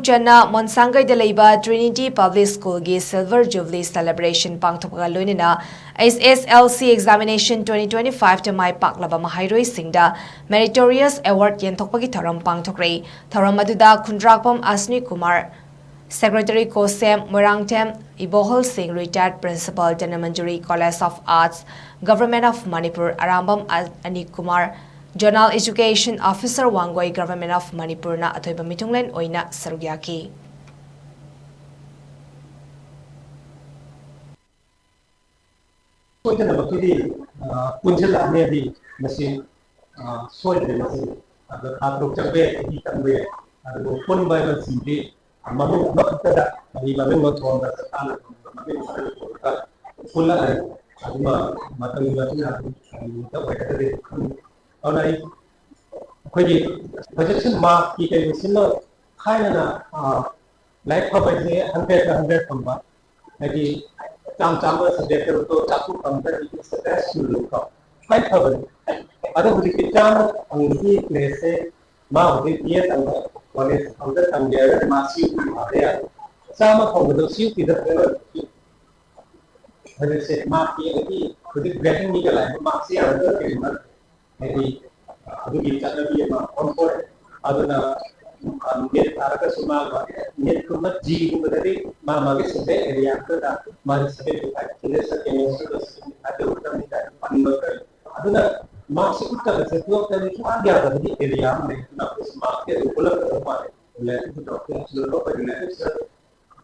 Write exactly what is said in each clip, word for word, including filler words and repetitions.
ꯆꯟꯅ ꯃꯣꯟꯁꯥꯡꯒꯩꯗ ꯂꯩꯕ Trinity Public Schoolꯒꯤ Silver Jubilee Celebration ꯄꯥꯡꯊꯣꯛꯄꯒ ꯂꯣꯏꯅꯅ H S L C Examination twenty twenty-fiveꯇ ꯃꯥꯏ ꯄꯥꯛꯂꯕ ꯃꯍꯩꯔꯣꯏꯁꯤꯡꯗ Meritorious Award ꯌꯦꯟꯊꯣꯛꯄꯒꯤ ꯊꯧꯔꯝ ꯄꯥꯡꯊꯣꯛꯈ꯭ꯔꯦ꯫ ꯊꯧꯔꯝ ꯑꯗꯨꯗ ꯈꯨꯟꯗ꯭ꯔꯥꯛꯄꯝ ꯑꯁꯅꯤ ꯀꯨꯃꯥꯔ, Secretary ꯀꯣꯁꯦꯝ ꯃꯣꯏꯔꯥꯡꯊꯦꯝ, ꯏꯕꯣꯍꯜ ꯁꯤꯡ, Retired Principal, Dhanamandjuri College of Arts, Government of Manipur, Arambam ꯑ-, ꯑꯅꯤꯛ Kumar, Zonal Education Officer, Wangoi, Government of ꯃꯅꯤꯄꯨꯔꯅ ꯑꯊꯣꯏꯕ ꯃꯤꯊꯨꯡꯂꯦꯟ ꯑꯣꯏꯅ ꯁꯔꯨꯛ ꯌꯥꯈꯤ꯫ ꯁꯣꯏꯗꯅꯃꯛꯀꯤꯗꯤ, ꯑ, ꯄꯨꯟꯁꯤꯜꯂꯛꯑꯅꯤ ꯍꯥꯏꯗꯤ ꯃꯁꯤ, ꯑ, ꯁꯣꯏꯗ꯭ꯔꯦ ꯃꯁꯤ꯫ ꯑꯗꯣ ꯊꯥ ꯇꯔꯨꯛ ꯆꯪꯕ ꯌꯥꯏ, ꯆꯍꯤ ꯆꯪꯕ ꯌꯥꯏ꯫ ꯑꯗꯨꯕꯨ ꯄꯨꯟꯕ ꯍꯥꯏꯕꯁꯤꯗꯤ ꯃꯃꯤꯡ ꯑꯃꯈꯛꯇꯗ ꯍꯥꯏꯗꯤ ꯃꯃꯤꯡ ꯑꯃ ꯊꯣꯟꯕ ꯁꯔꯀꯥꯔꯅ ꯊꯣꯟꯕ ꯃꯃꯤꯡ ꯑꯃ ꯊꯣꯟꯕꯗ ꯄꯨꯜꯂꯛꯑꯅꯤ꯫ ꯑꯗꯨꯃ ꯃꯇꯝꯒꯤ ꯃꯇꯨꯡ ꯏꯟꯅ ꯑꯗꯨꯝ ꯀꯔꯤꯃꯇ ꯑꯣꯏꯔꯛꯀꯗꯒꯦ ꯈꯪꯗꯦ꯫ ꯑꯗꯨꯅ ꯑꯩ ꯑꯩꯈꯣꯏꯒꯤ ꯍꯧꯖꯤꯛꯁꯤ ꯃꯥꯔꯛꯀꯤ ꯀꯩꯅꯣꯁꯤꯃ ꯊꯥꯏꯅꯅ, ꯑ, ꯂꯥꯏꯔꯤꯛ ꯐꯕ ꯍꯥꯏꯁꯦ hundredꯇ hundred ꯐꯪꯕ, ꯍꯥꯏꯗꯤ ꯆꯥꯝ ꯆꯥꯝꯃ subjectꯇ ꯆꯥꯇ꯭ꯔꯨꯛ ꯐꯪꯕ, it's the best student ꯀꯣ꯫ ꯈ꯭ꯋꯥꯏ ꯐꯕꯅꯤ꯫ ꯑꯗꯣ ꯍꯧꯖꯤꯛꯇꯤ ꯆꯥꯝꯃ ꯐꯪꯕꯒꯤ placeꯁꯦ ꯃꯥ ꯍꯧꯖꯤꯛ B A ꯇꯝꯕ college ꯑꯃꯗ ꯇꯝꯒꯦ ꯍꯥꯏꯔꯒꯗꯤ ꯃꯥ C U ꯊꯥꯕ ꯌꯥꯔꯦ꯫ ꯆꯥꯝꯃ ꯐꯪꯕꯗꯣ C U ꯊꯥꯕ ꯌꯥꯔꯣꯏ꯫ ꯍꯧꯖꯤꯛꯁꯦ ꯃꯥꯔꯛꯀꯤ ꯑꯩꯒꯤ ꯍꯧꯖꯤꯛ gradingꯒꯤꯒ ꯂꯥꯛꯏꯕ ꯃꯥꯔꯛꯁꯦ ꯌꯥꯔꯒ ꯀꯔꯤꯒꯨꯝꯕ ꯍꯥꯏꯗꯤ ꯑꯗꯨꯒꯤ ꯆꯠꯅꯕꯤ ꯑꯃ ꯑꯣꯟꯊꯣꯛꯑꯦ꯫ ꯑꯗꯨꯅ, ꯑ, NET ꯊꯥꯔꯒꯁꯨ ꯃꯥ ꯃꯥꯒꯤ NETꯀꯨꯝꯕ JEEꯒꯨꯝꯕꯗꯗꯤ ꯃꯥ ꯃꯥꯒꯤ subject area ꯑꯃꯗ ꯃꯥꯒꯤ seventy five percent, seventy five ꯌꯧꯒꯗꯕꯅꯤ ꯀꯥꯏꯅ ꯄꯟꯕ ꯀꯔꯤ꯫ ꯑꯗꯨꯅ ꯃꯥꯔꯛꯁꯦ ꯎꯠꯇꯕꯁꯦ twelfthꯇꯗꯤ ꯁꯨꯡꯌꯥ ꯌꯥꯗꯕꯒꯤ area ꯑꯃ ꯂꯩ꯫ ꯑꯗꯨꯅ ꯑꯩꯈꯣꯏꯁꯨ ꯃꯥꯔꯛꯁꯦ ꯑꯗꯨꯝ ꯎꯠꯂꯛꯀꯗꯕ ꯃꯥꯜꯂꯦ꯫ Relative to twelfth, relative to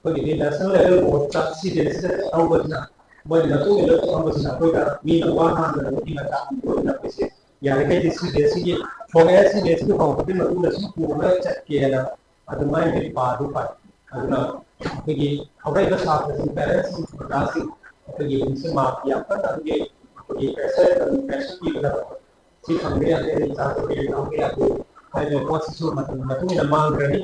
ꯑꯩꯈꯣꯏꯒꯤꯗꯤ national level boardꯇ ꯁꯤꯗꯩꯁꯤꯗ ꯆꯠꯍꯧꯕꯁꯤꯅ, ꯃꯣꯏꯒꯤ ꯃꯇꯨꯡ ꯏꯟꯅ ꯆꯠꯍꯧꯕꯁꯤꯅ ꯑꯩꯈꯣꯏꯗ ꯃꯤꯅ ꯋꯥ ꯉꯥꯡꯗꯅꯕꯒꯤ ꯃꯇꯥꯡ ꯑꯣꯏꯅ ꯑꯩꯈꯣꯏꯁꯦ ꯌꯥꯔꯤꯈꯩꯗꯤ ꯁꯤꯗꯩꯁꯤꯒꯤ ꯍꯧꯔꯛꯑꯦ, ꯁꯤꯗꯩꯁꯤꯒꯤ ꯍꯧꯔꯛꯄꯒꯤ ꯃꯇꯨꯡꯗ ꯁꯨꯝ ꯄꯨꯔꯒ ꯆꯠꯀꯦꯅ ꯑꯗꯨꯃꯥꯏꯅ ꯄꯥꯗꯤ ꯄꯥꯏ꯫ ꯑꯗꯨꯅ ꯑꯩꯈꯣꯏꯒꯤ ꯍꯧꯔꯛꯏꯕ ꯁꯥꯇ꯭ꯔꯁꯤꯡ, parents ꯁꯤꯡ, ꯑꯣꯖꯥꯁꯤꯡ, ꯑꯩꯈꯣꯏꯒꯤ ꯍꯧꯖꯤꯛꯁꯦ ꯃꯥꯔꯛꯀꯤ ꯌꯥꯝ ꯀꯟꯅ ꯑꯗꯨꯒꯤ ꯑꯩꯈꯣꯏꯒꯤ pressure, pressure ꯄꯤꯕꯗ ꯁꯤ ꯐꯪꯕ ꯌꯥꯗꯦ, ꯑꯩ ꯏꯆꯥ ꯇꯧꯒꯦ, ꯂꯧꯕ ꯌꯥꯗꯦ ꯍꯥꯏꯕ ꯄꯣꯠꯁꯤꯁꯨ ꯃꯇꯝꯒꯤ ꯃꯇꯨꯡ ꯏꯟꯅ ꯃꯥꯡꯈ꯭ꯔꯅꯤ꯫